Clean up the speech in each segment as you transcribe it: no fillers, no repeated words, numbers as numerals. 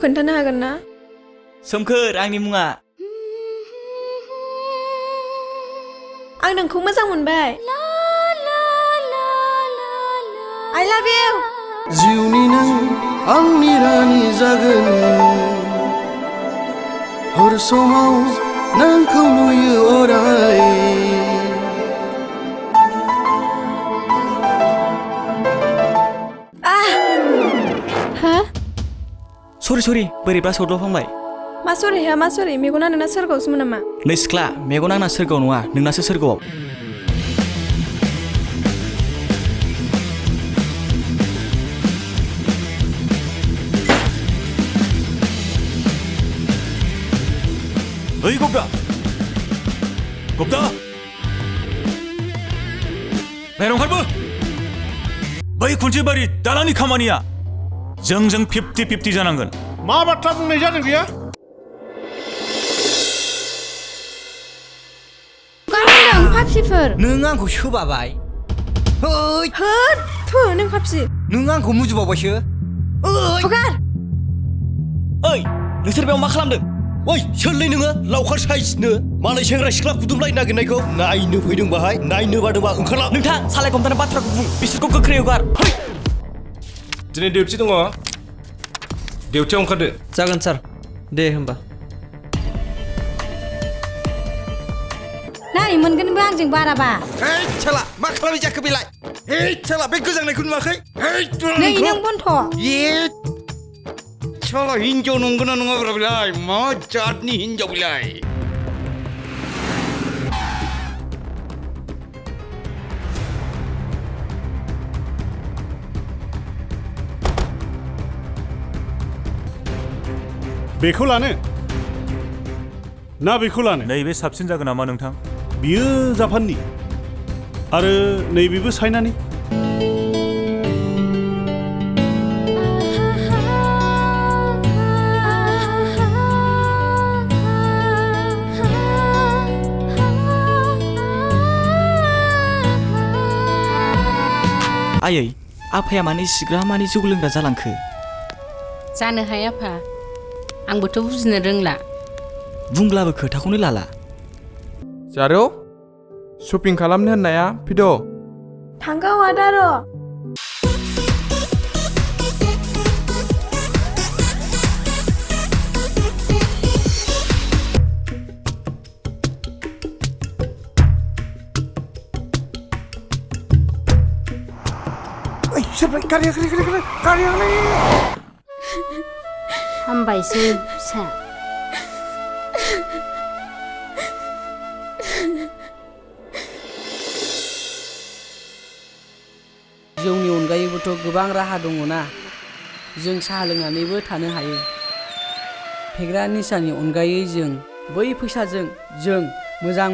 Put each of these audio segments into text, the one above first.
खोन्थानो हागोन ना? सोमखोर आंनि मुङा। आं नोंखौ मोजां मोनबाय। I love you। जिउनि नों आंनि रानि जागोन हर समाव नोंखौ नुयो अराय हा? सरि बोरैबा सौदावफ्लांबाय। मा सरि हा मा सरि मेगना नोंना सोरगोआवसोमोन नामा? नै सिख्ला मेगन आंना सोरगोआव नङा नोंनासो सोरगोआव। ओइ गब्दा नायनाव ओंखारबो बै खुन्थिबारि दालांनि खामानिया जोंजों 50-50 जानांगोन। मा बाथ्रा बुंनाय जादों बियो? फापसिफोर नों आंखौ सोबाबाय होद थु नों फापसि नों आंखौ मुजुबावबायसो हगार ओइ नोंसोर बेयाव मा खालामदों? ओइ सोरलै नोङो लावखार साइसनो मालाय सेंग्रा सिख्ला खुदुमलायनो नागिरनायखौ नायनो फैदों बाहाय नायनो बादोंबा ओंखारला। नोंथां सालाय हमथानो बाथ्राखौ बुं बिसोरखौ गोख्रै हगार। दिनै डिउटि दङ डिउटियाव ओंखारदो। जागोन सार दे होमबा। नाय मोनगोनबो आंजों बाराबा। हेइ साला मा खालामै जाखो बेलाय? हेइ साला बे गोजांनायखौ नुवाखै? नै नों बन्थ'। साला हिन्जाव नंगौना नङाब्रा बेलाय मा जातनि हिन्जाव बेलाय? बेखौ लानो ना बेखौ लानो? नैबे साबसिन जागोन नामा नोंथां? बियो जापाननि आरो नैबेबो चाइनानि। आयै आफाया माने सिग्रा माने जौ लोंग्रा जालांखो? जानो हायाफा आंबोथ' बुजिनो रोंला। बुंब्लाबो खोथाखौनो लाला। जारौ शपिं खालामनो होननाया फैद'। थांगौ आदा र'। हामबायसै फिसा। जौनि अनगायैबोथ' गोबां राहा दङ ना। जों साहा लोंनानैबो थानो हायो। फेग्रा निसानि अनगायै जों बै फैसाजों जों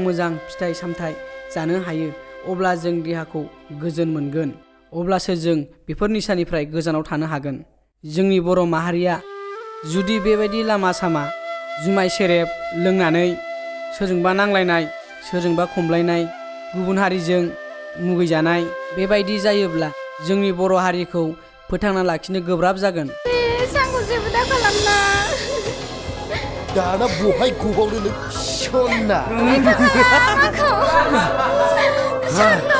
मोजां फिथाइ सामथाइ जानो हायो। अब्ला जों देहाखौ गोजोन मोनगोन। अब्लासो जों बेफोर निसानिफ्राय गोजानाव थानो हागोन। जोंनि बर' माहारिया जुदि बेबायदि लामा सामा जुमाय सेरेब लोंनानै सोरजोंबा नांलायनाय सोरजोंबा खमलायनाय गुबुन हारिजों मुगैजानाय बेबायदि जायोब्ला जोंनि बर' हारिखौ फोथांना लाखिनो गोब्राब जागोन। आंखौ जेबो दा खालामना। दाना बहाय गबावनो नों सन्ना। आंखौ